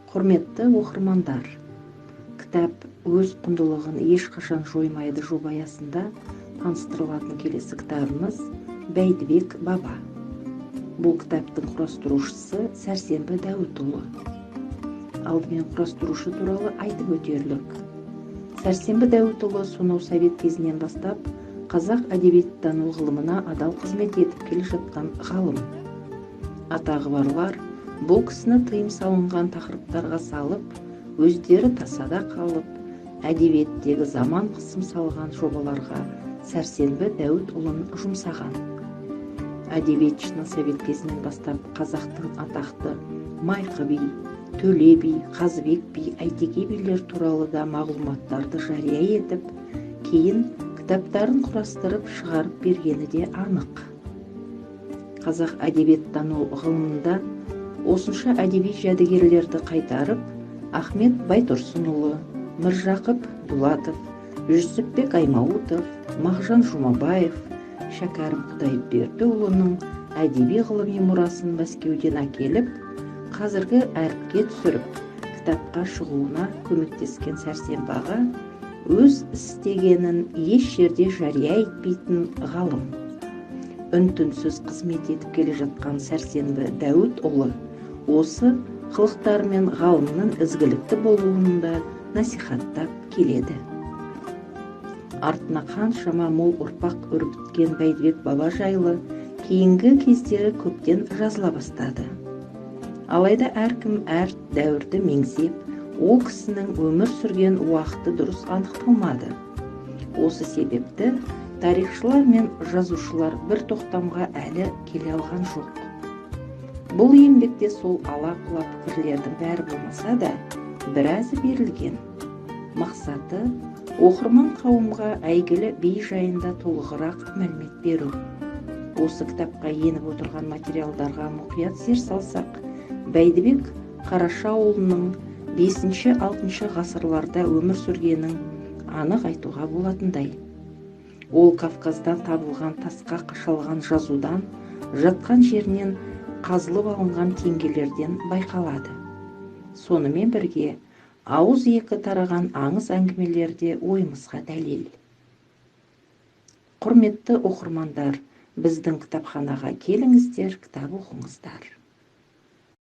Құрметті оқырмандар, кітап өз құндылығын ешқашан жоймайды жоба аясында таныстырылатын келесі кітабымыз Бәйдібек баба. Бұл кітаптың құрастырушысы Сәрсенбі Дәуітұлы. Алдымен құрастырушы туралы айтып өтерлік. Сәрсенбі Дәуітұлы сонау совет кезінен бастап қазақ әдебиеттану ғылымына адал қызмет етіп келе жатқан ғалым. Атағы барлар бұл кісіні тыйым салынған тақырыптарға салып, өздері тасада қалып, әдебиеттегі заман қысым салған жобаларға Сәрсенбі Дәуітұлын жұмсаған. Әдебиетшінің совет кезінен бастап қазақтың атақты Майқы би, Төле би, Қазыбек би, Әйтеке билер туралы да мағлұматтарды жария етіп, кейін кітаптарын құрастырып шығарып бергені де анық. Қазақ әдебиеттану ғылымында осынша әдеби жәдігерлерді қайтарып, Ахмет Байтұрсынұлы, Міржақып Дулатов, Жүсіпбек Аймауытов, Мағжан Жұмабаев, Шәкәрім Құдайбердіұлының әдеби ғылыми мұрасын Мәскеуден әкеліп, қазіргі әріпке түсіріп, кітапқа шығуына көмектескен Сәрсенбі аға өз істегенін еш жерде жария етпейтін ғалым. Үн-түнсіз қызмет етіп келе жатқан Сәрсенбі Дәуітұлы осы қылықтарымен ғалымның ізгілікті болуын да насихаттап келеді. Артына қаншама мол ұрпақ өрбіткен Бәйдібек баба жайлы кейінгі кездері көптен жазыла бастады. Алайда әркім әр дәуірді меңзеп, ол кісінің өмір сүрген уақыты дұрыс анықталмады. Осы себепті тарихшылар мен жазушылар бір тоқтамға әлі келе алған жоқ. Бұл еңбекте сол ала-құла пікірлердің бәрі болмаса да, біразы берілген. Мақсаты оқырман қауымға әйгілі би жайында толығырақ мәлімет беру. Осы кітапқа еніп отырған материалдарға мұқият зер салсақ, Бәйдібек Қарашаұлының 5-6 ғасырларда өмір сүргенін анық айтуға болатындай. Ол Кавказдан табылған тасқа қашалған жазудан, жатқан жерінен қазылып алынған теңгелерден байқалады. Сонымен бірге ауыз екі тараған аңыз әңгімелер де ойымызға дәлел. Құрметті оқырмандар, біздің кітапханаға келіңіздер, кітап оқыңыздар.